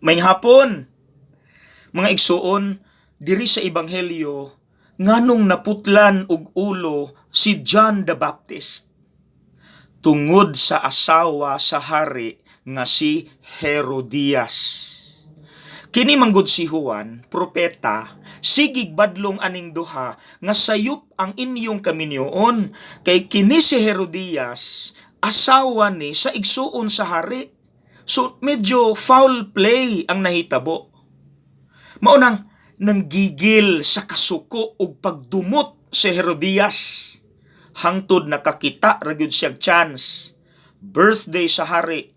Maayong hapon. Mga igsuon, diri sa Ebanghelyo, nganong naputlan og ulo si John the Baptist? Tungod sa asawa sa hari nga si Herodias. Kini manggod si Juan, propeta, sigig badlong aning duha nga sayop ang inyong kaminyoon, kay kini si Herodias asawa ni sa igsuon sa hari. So medyo foul play ang nahitabo. Maunang nanggigil sa kasuko ug pagdumot si Herodias. Hangtod nakakita ra gyud siyag chance. Birthday sa hari.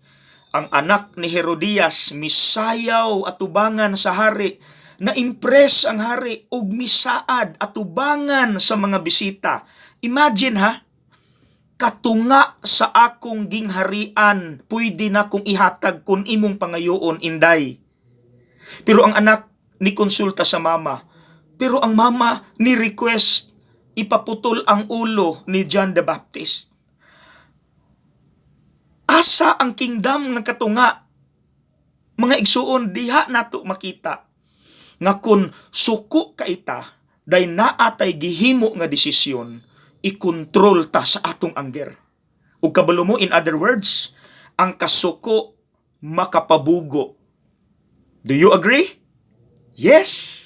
Ang anak ni Herodias misayaw atubangan sa hari. Na-impress ang hari ug misaad atubangan sa mga bisita. Imagine ha, katunga sa akong gingharian, pwede na kong ihatag kung imong pangayoon, inday. Pero ang anak ni konsulta sa mama. Pero ang mama ni request ipaputol ang ulo ni John the Baptist. Asa ang kingdom nga katunga? Mga igsuon, diha nato makita nga kung suko ka ita, day naatay gihimo nga desisyon, ikontrol ta sa atong anger. Ug kabalo mo, in other words, ang kasuko makapabugo. Do you agree? Yes.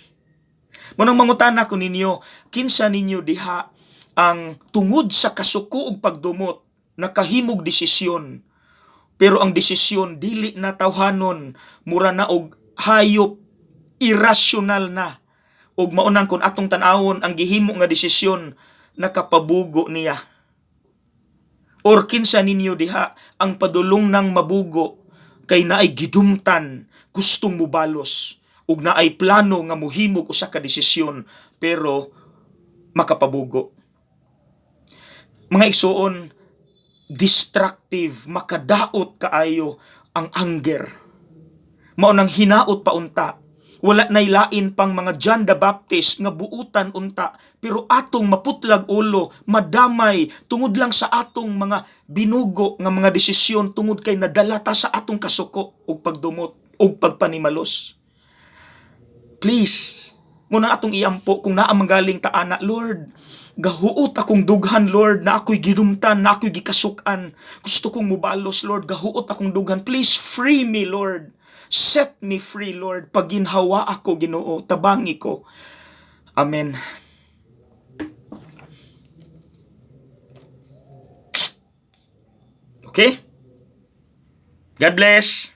Munang mangutana ko ninyo, kinsa ninyo diha ang tungod sa kasuko ug pagdumot nakahimog desisyon, pero ang desisyon dili na tawhanon, mura na og hayop, irrational na, ug maunang kung atong tan-awon ang gihimo nga desisyon, nakapabugo niya? Or kinsa ninyo diha ang padulong nang mabugo kay naay gidumtan, gustong mubalos ug naay plano nga muhimog usa ka desisyon pero makapabugo? Mga igsuon, destructive, makadaot kaayo ang anger. Mao nang hinaot pa unta, wala nay lain pang mga John the Baptist nga buutan unta, pero atong maputlag ulo, madamay tungod lang sa atong mga binugo nga mga desisyon tungod kay nadala ta sa atong kasuko ug pagdumot ug pagpanimalos. Please, muna atong iampo kung naa manggaling ta ana, "Lord, gahuot akong dughan, Lord, na ako'y gidumtan, na ako'y gikasukan. Gusto kong mubalos, Lord, gahuot akong dughan. Please free me, Lord. Set me free, Lord. Paginhawa ako, Ginoo, tabangi ko." Amen. Okay? God bless.